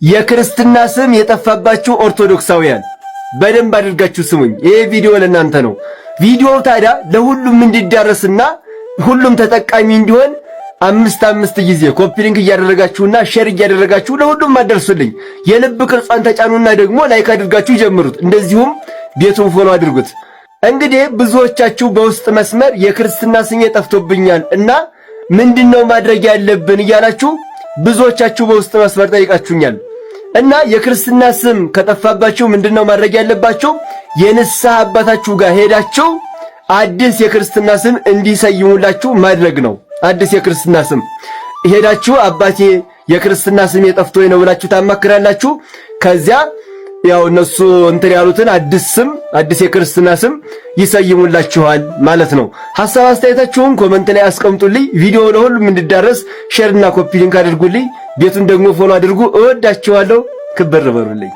የክርስትና ስም የጠፋባችሁ ኦርቶዶክሳውያን በደንብ አድርጋችሁ ስሙኝ። ይሄ ቪዲዮ ለእናንተ ነው። ቪዲዮው ታዲያ ለሁሉም እንዲዳረስና ሁሉም ተጠቃሚ እንዲሆን አምስት አምስት ጊዜ copy link እያደረጋችሁና share እያደረጋችሁ ለሁሉም አደርሱልኝ። የልብ ቅርጿን ተጫኑና ደግሞ like አድርጋችሁ ጀምሩት። እንደዚሁም ቤቱን follow አድርጉት። እንግዲህ ብዙዎቻችሁ በውስጥ መስመር የክርስትና ስሜ ጠፍቶብኛል እና ምንድነው ማድረግ ያለብን እያላችሁ ብዙዎቻችሁ በውስጥ መስመር ጠይቃችሁኛል። እና የክርስትና ስም ከጠፋባችሁ ምንድነው ማድረግ ያለባችሁ? የንስሐ አባታችሁ ጋር ሄዳችሁ አዲስ የክርስትና ስም እንዲሰይሙላችሁ ማድረግ ነው። አዲስ የክርስትና ስም ሄዳችሁ አባቴ የክርስትና ስም የጠፍቶኝ ነው ብላችሁ ታማክራላችሁ። ከዚያ ያው እነሱ እንትን ያሉትን አዲስ ስም፣ አዲስ የክርስትና ስም ይሰይሙላችኋል ማለት ነው። ሐሳብ አስተያየታችሁን comment ላይ አስቀምጡልኝ። ቪዲዮ ለሁሉም እንዲዳረስ share ና copy link አድርጉልኝ። ቤቱን ደግሞ follow አድርጉ። እወዳችኋለሁ። ክብር በሉልኝ።